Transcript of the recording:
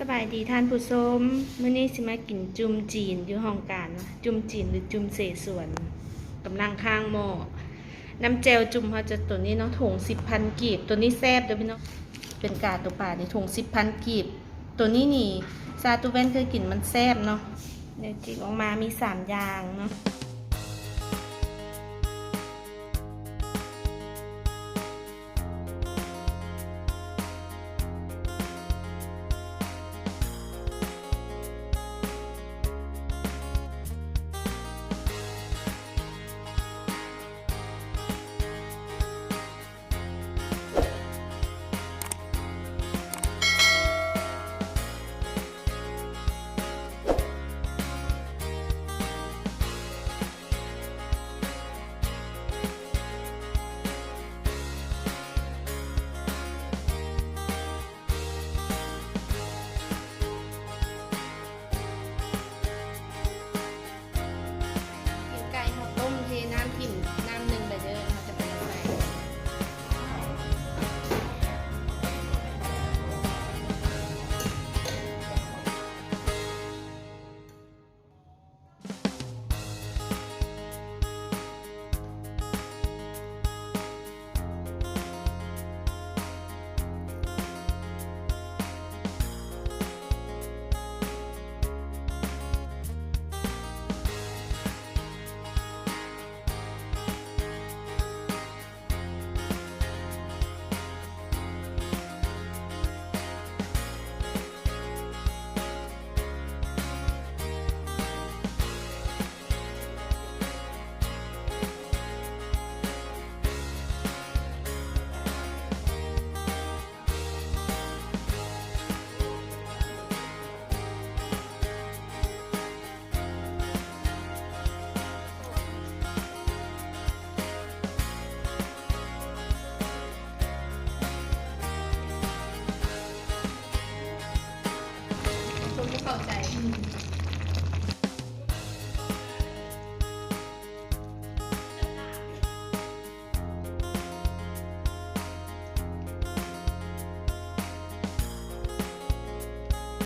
ສະບາຍດີທ່ານຜູ້ຊົມ, ມື້ນີ້ຊິມາກິນຈຸ່ມຈີນຢູ່ຫ້ອງການເນາະ, ຈຸ່ມຈີນຫຼືຈຸ່ມເສສວນ ກຳລັງຂ້າງໝໍ້. ນ້ຳແຈ່ວຈຸ່ມເຮົາຈະໂຕນີ້ເນາະ, ຖົງສິບພັນກີບ. ໂຕນີ້ແຊບເດີພີ່ນ້ອງ, ເປັນກາໂຕປານີ້ ຖົງສິບພັນກີບ. ໂຕນີ້ນີ້ ຊາຕູແວ່ນເຄີຍກິນ, ມັນແຊບເນາະ. ເດີ ຈິກອອກມາມີສາມຢ່າງເນາະ.